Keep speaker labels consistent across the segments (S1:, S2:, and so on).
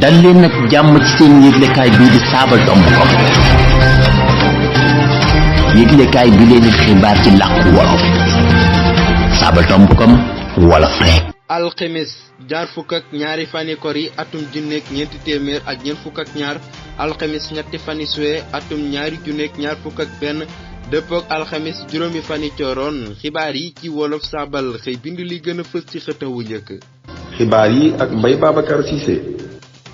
S1: dal leen nag jàmm ci seen yëglekaay bii di Sabadombcom yëglekaay bi leen xibaar ci làkku wolof Sabadombcom wolof rek.
S2: alxemes jaar fukk ak ñaari fani kori atum junneek ñeenti téeméer ak ñeent fukk ak ñaar alxemes ñetti fani suwe atum ñaari junneek ñaar fukk ak benn dëppook alxemes juróomi fani cooroon xibaar yi ci wolof saabal xëy bind li gën a fës ci xëtawu njëkk.
S3: xibaar yi ak Mbaye Babacar Cissé.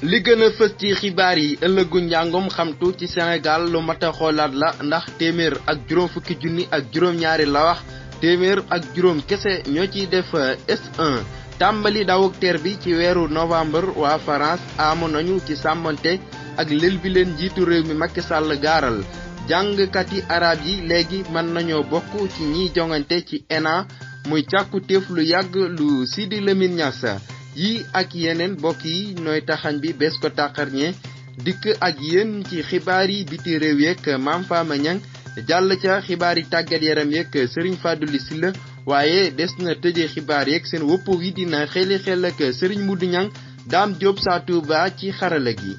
S2: li gën a fës ci xibaar yi ëllëgu njàngum xamtu ci Sénégal lu mat a xoolaat la ndax téeméer ak juróom fukki junni ak juróom ñaari la wax téeméer ak juróom kese ñoo ciy def S1 tàmbali dawuk teer bi ci weeru novembre waa France amoon nañu ci sàmmante ak lël bi leen njiitu réew mi Macky Sall gaaral jàngkat yi arab yi léegi mën nañoo bokk ci ñiy jongante ci ENA muy càkkutéef lu yàgg lu Sidi Lamine Niass yi ak yeneen bokk yi nooy taxañ bi bés ko tàqarñe dikk ak yéen ci xibaar yi biti réew yeeg Mame Fama Niang jàll ca xibaar yi tàggat yaram yeeg Serigne Fadouly Sylla waaye des na tëjee xibaar yeeg seen wopp wi dina xeli xel ak Serigne Modou Niang Dame Diop Sa Touba ci xarala gi.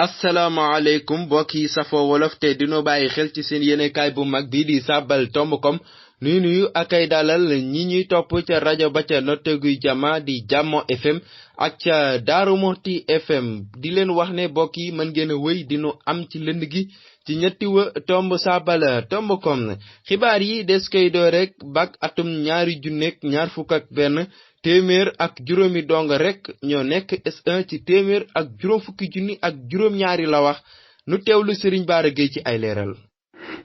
S2: asalaamaaleykum mbokk yi safoo wolof te dino bàyyi xel ci seen yéenekaay bu mag bi di Sabadombcom nuyu ak ay dalal ñi ñuy topp ca rajo ba ca notteguy jama di Jammo FM ak ca Daaru Muxti FM di leen wax ne mbokk yi mën ngeen a wéy dinu am ci lënd gi ci ñetti tomb Sabadombcom xibaar yi des koy doo rek bak atum ñaari junneek ñaar fukk ak benn téeméer ak juróomi dong rek ñoo nekk S1 ci téeméer ak juróom fukki junni ak juróom ñaari la wax nu teewlu Serigne Bara Gueye ci ay leeral.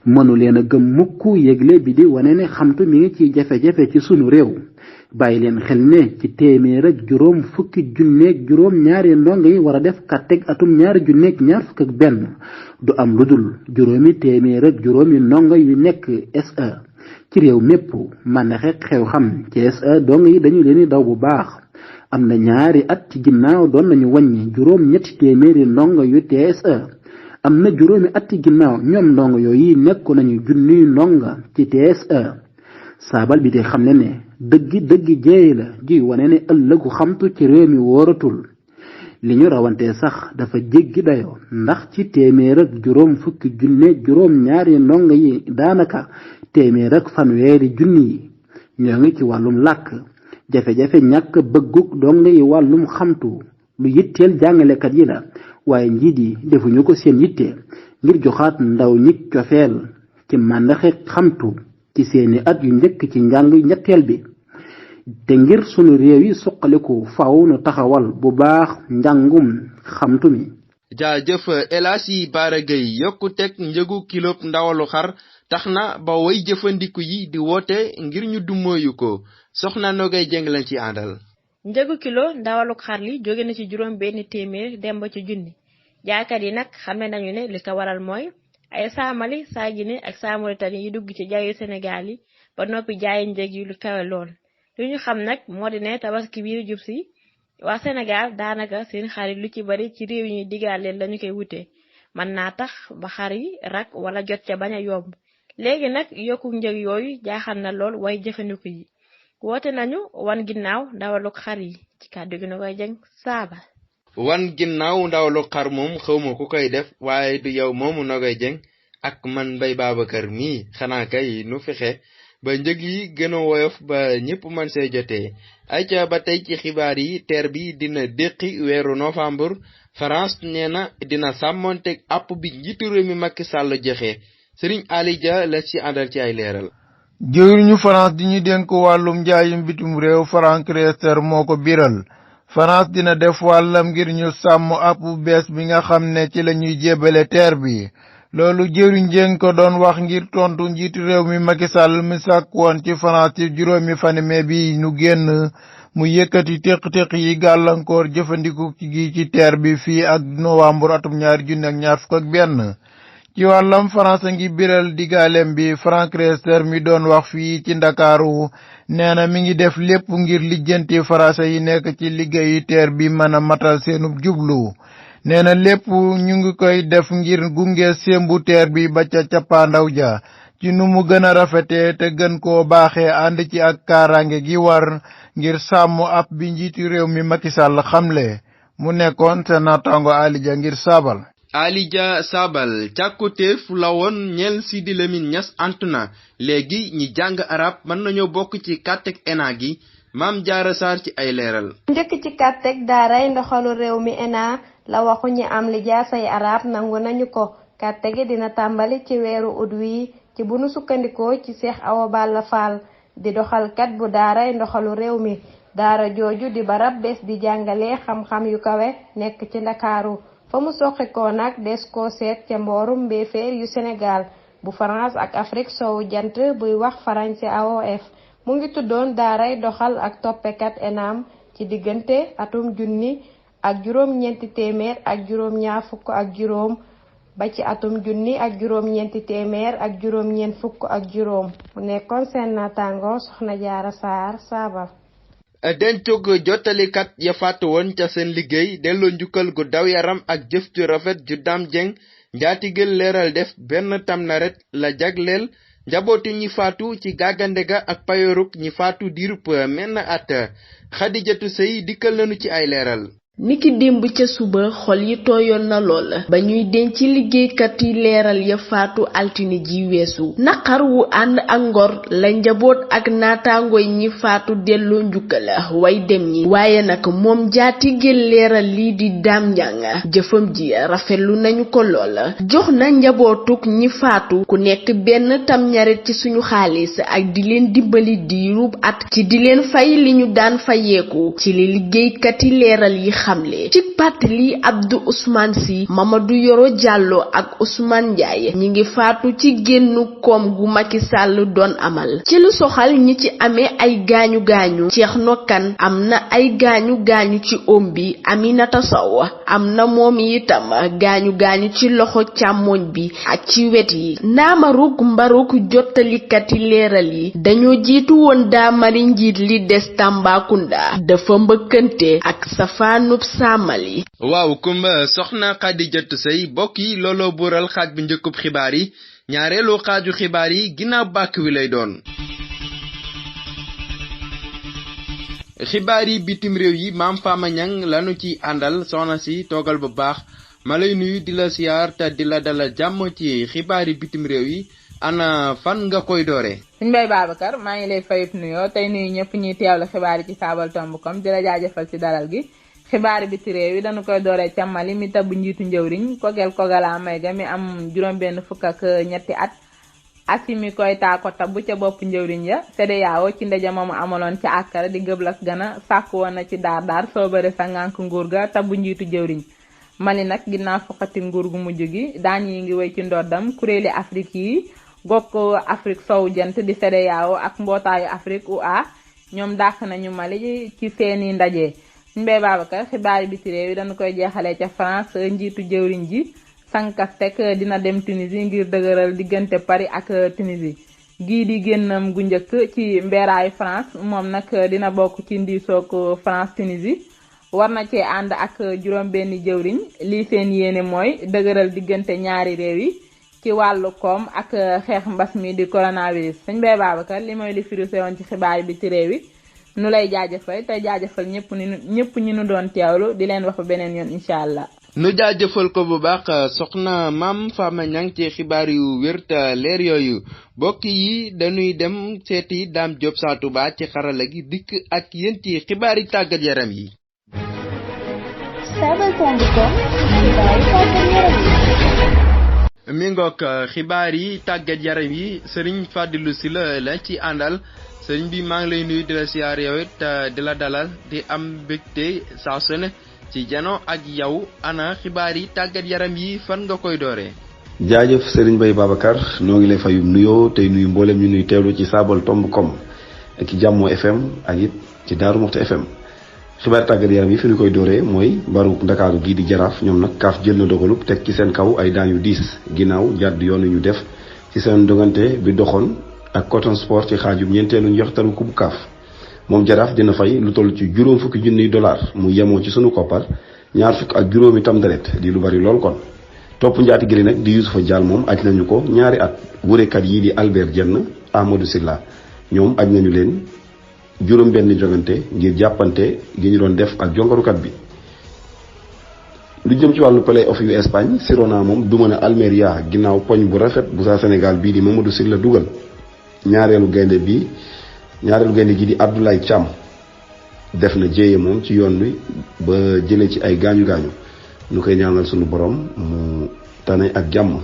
S4: mënu leen a gëm mukk yëgle bi di wane ne xamtu mi ngi ci jafe-jafe ci sunu réew bàyyi leen xel ne ci téeméer ak juróom fukki junneeg juróom ñaari ndongo yi war a def kàtteeg atum ñaari junneeg ñaar fukk ak benn du am lu dul juróomi téeméer ak juróomi ndongo yu nekk S1 ci réew mépp màndaxe xew xam ci S1 ndongo yi dañu leen di daw bu baax am na ñaari at ci ginnaaw doon nañu wàññi juróom ñetti téeméeri ndongo yu TSE am na juróomi ati ginnaaw ñoom ndongo yooyu nekkoon nañu junniy ndonga ci TSE saabal bi di xam ne dëggi jeey la ji wane ne ëllëgu xamtu ci réew mi wóoratul li ñu rawante sax dafa jéggi dayoo ndax ci téeméer ak juróom fukki junne juróom ñaari ndongo yi daanaka téeméer ak fanweeri junni yi ñoo ngi ci wàllum làkk jafe-jafe ñàkk bëgguk ndongo yi wàllum xamtu lu yitteel jàngalekat yi la waaye njiit yi defuñu ko seen yitte ngir joxaat ndaw ñi cofeel ci màndaxe xamtu ci seeni at yu njëkk ci njàng ñetteel bi te ngir sunu réew yi suqaliku faaw nu taxawal bu baax njàngum xamtu mi.
S2: jaajëf El Hadji Bara Gueye yokku teg njëgu kilo ndawalu xar tax na ba way jëfandiku yi di woote ngir ñu dummóoyu ko soxna Nogay Jeng lañ ci àndal.
S5: njëgu kilo ndawaluk xar li jóge na ci juróom benn téeméer dem ba ci junni jaaykat yi nag xame nañu ne li ko waral mooy ay saamali saa Gine ak saa Mauritanie yi dugg ci jaayu Sénégal yi ba noppi jaayi njëg yu lu kawe lool li ñu xam nag moo di ne tabaski biir jub si waa Sénégal daanaka seen xarit lu ci bari ci réew yi ñuy digaal leen lañu koy wute mën naa tax ba xar yi rak wala jot ca bañ a yomb léegi nag yokku njëg yooyu jaaxal na lool way jëfandiku yi woote nañu wan ginnaaw ndawaluk xar yi ci kàddu gi na koy jëng saaba
S2: wan ginnaaw ndawaluk xar moom xawma ku koy def waaye du yow moomu Nogay Jeng ak man Mbaye Babacar mii xanaa kay nu fexe ba njëg yi gën a woyof ba ñépp mën see jotee ayca ba tey ci xibaar yi teer bi dina déqi weeru novembre France nee na dina sàmmonteg àpp bi njiitu réew mi Macky Sall joxe Serigne Ali Dia la ci àndal ci ay leeral.
S6: jëwriñu France di ñu dénk wàllum njaayum bitum réew Franck Riester moo ko biral France dina def wàllam ngir ñu sàmm ab bu bees bi nga xam ne ci la ñuy jébale teer bi loolu jëwriñ jéng ko doon wax ngir tontu njiitu réew mi Macky Sall mi sàkk woon ci France ci juróomi fani mai bi nu génn mu yëkkati téq-téq yi gàllankoor jëfandiku gi ci teer bi fii ak novembre atum 2021 ci wàllam France ngi biral digaalem bi Franck Riester mi doon wax fii ci Ndakaaru nee na mi ngi def lépp ngir lijjanti français yi nekk ci liggéeyu teer bi mën a matal seenub jublu nee na lépp ñu ngi koy def ngir gunge sembu teer bi ba ca cappaandaw ja ci nu mu gën a rafetee te gën koo baaxee ànd ci ak kaaraange gi war ngir sàmm ab bi njiitu réew mi Macky Sall xamle mu nekkoon sa naataango Alija ngir saabal.
S2: Alija Sabal càkkutéef la woon ñeel Sidi Lamine Niass antu na léegi ñi jàng arab mën nañoo bokk ci kàttek ENA gi Maam Jaara Saar ci ay leeral.
S7: njëkk ci kàttek daaray ndoxalu réew mi ENA la waxu ñi am lijaasay arab nangu nañu ko kàtte gi dina tàmbali ci weeru ut wi ci bu nu sukkandikoo ci Cheikh Awa Balla Fall di doxalkat bu daaray ndoxalu réew mi daara jooju di barab bés di jàngale xam-xam yu kawe nekk ci Ndakaaru fa mu soqikoo nag des koo seet ca mboorum mbéeféer yu Sénégal bu France ak Afrique sowu jant buy wax farañse AOF mu ngi tuddoon daaray doxal ak toppekat ENAM ci diggante atum junni ak juróom-ñeenti téeméer ak juróom-ñaar fukk ak juróom ba ci atum junni ak juróom-ñeenti téeméer ak juróom-ñeent fukk ak juróom mu nekkoon seen naataango Soxna Jaara Saar saabal.
S2: dencug jottalikat ya faatu woon ca seen liggéey delloo njukkal gu daw yaram ak jëf ju rafet ju Dame Dieng njaatigel leeral def benn tamnaret la jagleel njabootu ñi faatu ci gàggande ga ak payoruk ñi faatu diirub menn at Xadijatu Sey dikkal nañu ci ay leeral.
S8: niki démb ca suba xol yi tooyoon na lool ba ñuy denc liggéeykat yi leeral ya faatu altine ji weesu naqar wu ànd ak ngor la njaboot ak naataangoy ñi faatu delloo njukkal way dem ñi waaye nag moom jaatigel leeral lii di Dame Dieng jëfam ji rafetlu nañu ko lool jox na njabootuk ñi faatu ku nekk benn tamñarit ci suñu xaalis ak di leen dimbali diirub at ci di leen fay li ñu daan fayeeku ci li liggéeykat yi leeral yi xamle ci pàttali Abdou Ousmane Sy Mamadou Yoro Diallo ak Ousmane Ndiaye ñi ngi faatu ci génnu koom gu Macky Sall doon amal ci lu soxal ñi ci amee ay gaañu-gaañu Thierno Kane am na ay gaañu-gaañu ci oom bi Aminata Sow am na moom itam gaañu-gaañu ci loxo càmmoñ bi ak ci wet yi ndaamaruk mbaruk jottalikati leeral yi dañoo jiitu woon daamari njiit li des Tambacounda dafa mbëkkante ak safaanu Samali.
S2: waaw kumba soxna Xadijatu Sey bokk yi looloo buural xaaj bu njëkkub xibaar yi ñaareelu xaaju xibaar yi ginnaaw bàkk wi lay doon. xibaar yi bitim réew yi Maam Fama Ñang lanu ci àndal soxna si toogal bu baax ma lay nuyu di la siyaar te di la dalal jàmm ci xibaar yi bitim réew yi ana fan nga koy doore.
S9: Sëñ Mbaye Babacar maa ngi lay fayub nuyoo tey nuyu ñëpp ñuy teewlu xibaar yi ci sabaltomb.com di la jaajëfal ci dalal gi. xibaar bi ci réew yi dañu koy dooree ca Mali mi tabb njiitu njëwriñ Kogel Maïga mi am juróom-benn fukk ak ñetti at Assimi Goïta ko tabb ca bopp njëwriñ ya CEDEAO ci ndaje moomu amaloon ca Accra di Gëblas Gana sàkku woon na ci daar soo bëre sa ngànk nguur ga tabb njiitu njëwriñ Mali nag ginnaaw foqati nguur gu mujj gi daan yi ngi wéy ci ndoddam kuréeli Afrique yi gokk Afrique sowu jant di CEDEAO ak mbootaayu Afrique UA ñoom dàq nañu Mali ci seeni ndaje. Mbé Babacar xibaar bi ci réew yi dañu koy jeexalee ca France njiitu jëwriñ ji Sankastek dina dem Tunisie ngir dëgëral diggante Paris ak Tunisie gii di génnam gu njëkk ci mbeeraayu France moom nag dina bokk ci ndiisoog France Tunisie war na cee ànd ak juróom benn jëwriñ lii seen yéene mooy dëgëral diggante ñaari réew yi ci wàllu koom ak xeex mbas mi di coronavirus. Sëñ Mbé Babacar li mooy li firu sewoon ci xibaar bi ci réew yi nu lay jaajëfal te jaajëfal ñëpp ñi nu doon teewlu di leen wax beneen yoon incha allah.
S2: nu jaajëfal ko bu baax soxna Maam Fama Ñang ci xibaar yu wér te leer yooyu bokk yi dañuy dem seeti Dame Diop Sa Touba ci xarala gi dikk ak yéen ci xibaar yi tàggat yaram yi. mi ngoog xibaar yi tàggat yaram yi Serigne Fadilou Sylla la ci àndal. sëriñ bi maa ngi lay nuyu di la siyaar yow it di la dalal di am mbégte saa su ne ci jano ak yow ana xibaar yi tàggat yaram yi fan nga koy dooree.
S3: jaajëf Serigne Mbaye Babacar noo ngi lay fayum nuyoo tey nuyu mboolem ñu nuy teewlu ci sabaltomb.com ak ci Jàmmo FM ak it ci Daaru Muxti FM. xibaar tàggat yaram yi fi ñu koy dooree mooy mbaru Ndakaaru gii di Jaraaf ñoom nag CAF jël na dogalub teg ci seen kaw ay daan yu diis ginnaaw jàdd yoon ñu def ci seen dogante bi doxoon ak Coton Sport ci xaajum ñeenteelu njoxtalu kubu CAF moom Jaraaf dina fay lu toll ci $40 million mu yemoo ci sunu koppar 20 ak juróomi tam deret di lu bari lool kon topp njaatige li nag di Youssoufa Dial moom aj nañu ko 2 at. wurekat yi di Albert Dieng Amadou Silla ñoom aj nañu leen juróom benn jogante ngir jàppante gi ñu doon def ak jongarukat bi. lu jëm ci wàllu play-off yu Espagne Girona moom duma na Almeria ginnaaw poñ bu rafet bu saa Sénégal bii di Mamadou Silla dugal. ñaareelu gaynde gi di Abdoulaye Thiam def na jéeye moom ci yoon wi ba jëlee ci ay gaañu ñu koy ñaanal sunu borom mu tane ak jàmm.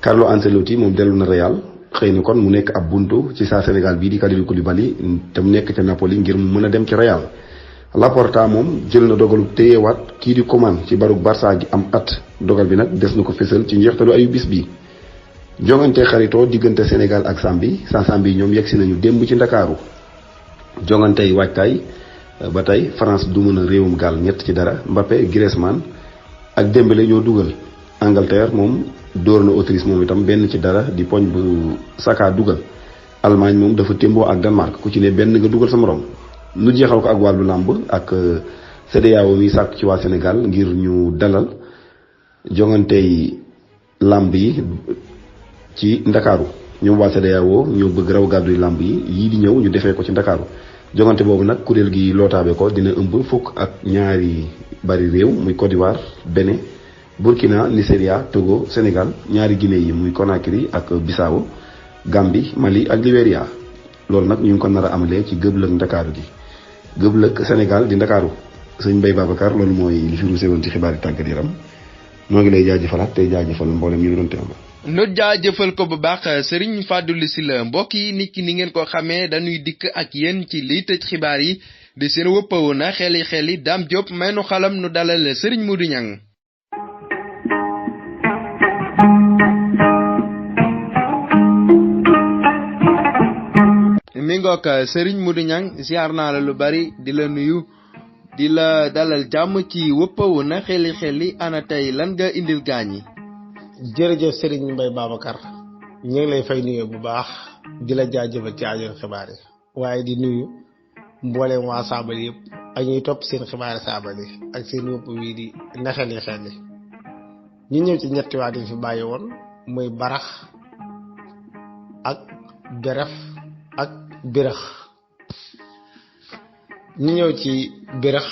S3: Carlo Ancelotti moom dellu na Real xëy na kon mu nekk ab buntu ci saa Sénégal bii di Kalidou Koulibaly te mu nekk ca Napoli ngir mu mën a dem ci Real. Laporta moom jël na dogalu téyewaat kii di Coman ci barug Barça gi am at dogal bi nag des na ko fésal ci njeextalu ayu bis bi. jongante xaritoo diggante Sénégal ak Zambie ñoom yegsi nañu démb ci Ndakaaru. jongante yi waajtaay ba tey France du mën a réewum gaal 3-0 Mbappé Griezmann ak Dembélé ñoo dugal. Angleterre moom dóor na Autriche moom itam 1-0 di poñ bu Saka dugal. Allemagne moom dafa témboo ak Danemark ku ci ne benn nga dugal sa morom. nu jeexal ko ak wàllu làmb ak CEDEAO mi sàkk ci waa Sénégal ngir ñu dalal jongantey làmb yi ci Ndakaaru ñoom waa CEDEAO ñoo bëgg raw gàdduy làmb yi di ñëw ñu defee ko ci Ndakaaru jongante boobu nag kuréel gi lootaabe ko dina ëmb 2 bari réew muy Côte d'Ivoire Bénin Burkina Nigeria Togo Sénégal 2 Guinée yi muy Conakry ak Bissau Gambie Mali ak Libéria loolu nag ñu ngi ko nar a amalee ci gëblëg Ndakaaru gi gëblëg Sénégal di Ndakaaru sëñ Mbaye Babacar loolu mooy li fi ruusee woon ci xibaari tàggat yaram noo ngi lay jaajëfalaat tey jaajëfal mboolem ñu doon teewlu.
S2: nu jaajëfal ko bu baax Serigne Fadilou Sylla mbokk yi nit ki ni ngeen ko xamee dañuy dikk ak yéen ci liy tëj xibaar yi di seen wëppawu na xeli Dame Diop may nu xalam nu dalal Serigne Modou Niang. mi ngook Serigne Modou Niang ziar naa la lu bari di la nuyu di la dalal jàmm ci wëppawu na xeli ana tey lan nga indil gaañ yi.
S10: jërëjëf Serigne Mbaye Babacar ñu ngi lay fay nuyu bu baax di la jaajëfal ci aajo xibaar yi waaye di nuyu mboolem waa Saabali yëpp ak ñuy topp seen xibaari Saabali ak seen wëpp wii di naxeli ñu ñëw ci ñetti waat yi fi bàyyi woon muy barax ak beref ak birax. ñu ñëw ci birax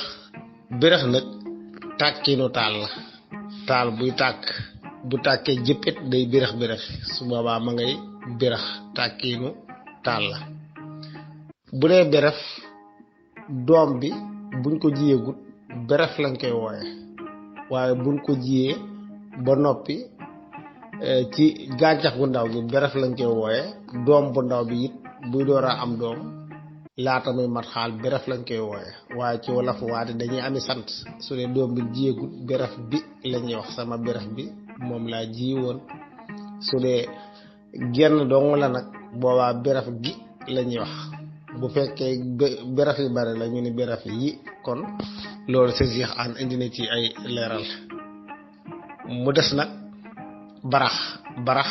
S10: nag tàkkiinu taal la taal buy tàkk bu tàkkee jëppit day birax su boobaa ma ngay birax tàkkiinu taal la. bu dee beref doom bi buñ ko jiyeegut beref lañ koy wooye waaye buñ ko jiyee ba noppi ci gàncax gu ndaw gi beref lañ koy wooye doom bu ndaw bi it buy door a am doom laata muy mat xaal beref lañ koy wooye waaye ci wolof waate dañuy ami sant su dee doom bi jiyeegut beref bi lañuy wax sama beref bi moom laa ji woon su dee genn dong la nag boobaa beref gi lañuy wax bu fekkee beref yi bari la ñu ni beref yi kon loolu sa Cheikh Anne indi na ci ay leeral. mu des nag barax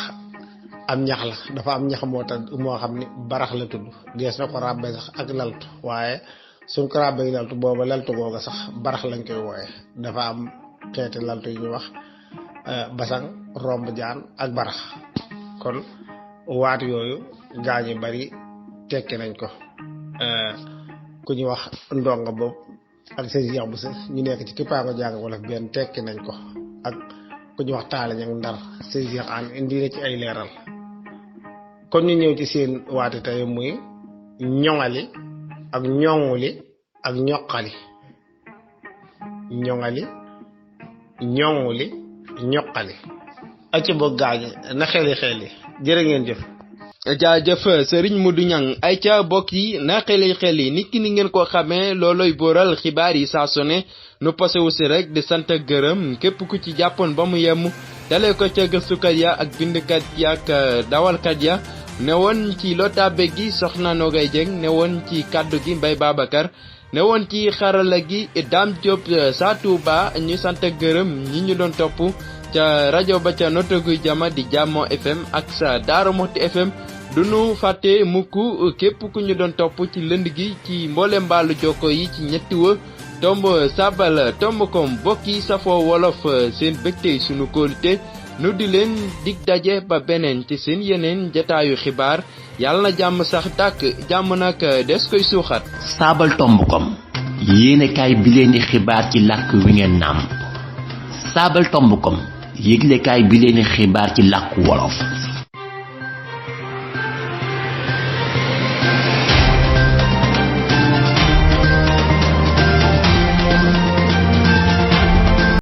S10: am ñax la dafa am ñax moo xam ni barax la tudd dees na ko ràbbe sax ak laltu waaye suñ ko ràbbee laltu booba laltu googa sax barax lañ koy wooye dafa am xeeti laltu yu ñuy wax basang romb jaan ak barax kon waat yooyu gaañu bari tekki nañ ko ku ñuy wax ndonga boobu ak sëñ Cheikh bu sa ñu nekk ci kippaango jàng wala benn tekki nañ ko ak ku ñuy wax taala ñak ndar sëñ Cheikh Anne indi na ci ay leeral. kon ñu ñëw ci seen waati tey muy ñoŋali ak ñoŋuli ak ñoqali ñoŋali ñoŋuli ñoqali acca boog gaañi na xeli jërë ngeen jëf.
S2: jaajëf Serigne Modou Niang ay ca bokk yi na xeli nit ki ni ngeen ko xamee looloy booral xibaar yi saa su ne nu posewu si rek di sant ak gërëm képp ku ci jàppoon ba mu yemm dalee ko ca gëstukat ya ak bindkat ya ak dawalkat ya ne woon ci lotaabe gi soxna Nogay Dieng ne woon ci kaddu gi Mbaye Babacar ne woon ci xarala gi Dame Diop sa Touba ñu sant ak gërëm ñi ñu doon topp ca rajo ba ca Nottoguy Jama di Jammo FM ak sa Daaru Muxti FM duñu fàtte mukk képp ku ñu doon topp ci lënd gi ci mboolem mbaalu jokko yi ci ñetti tomb sabal tomb kom bokki safo wolof seen bégte sunu kóolute nu di leen dig daje ba beneen ci seen yeneen jataayu xibaar yàlla na jàmm sax dàkk jàmm nag des koy suuxat.
S1: saabal tomb kom yéenekaay bi leen di xibaar ci làkk wi ngeen nàmm saabal tomb kom yëglekaay bi leen di xibaar ci làkku wolof.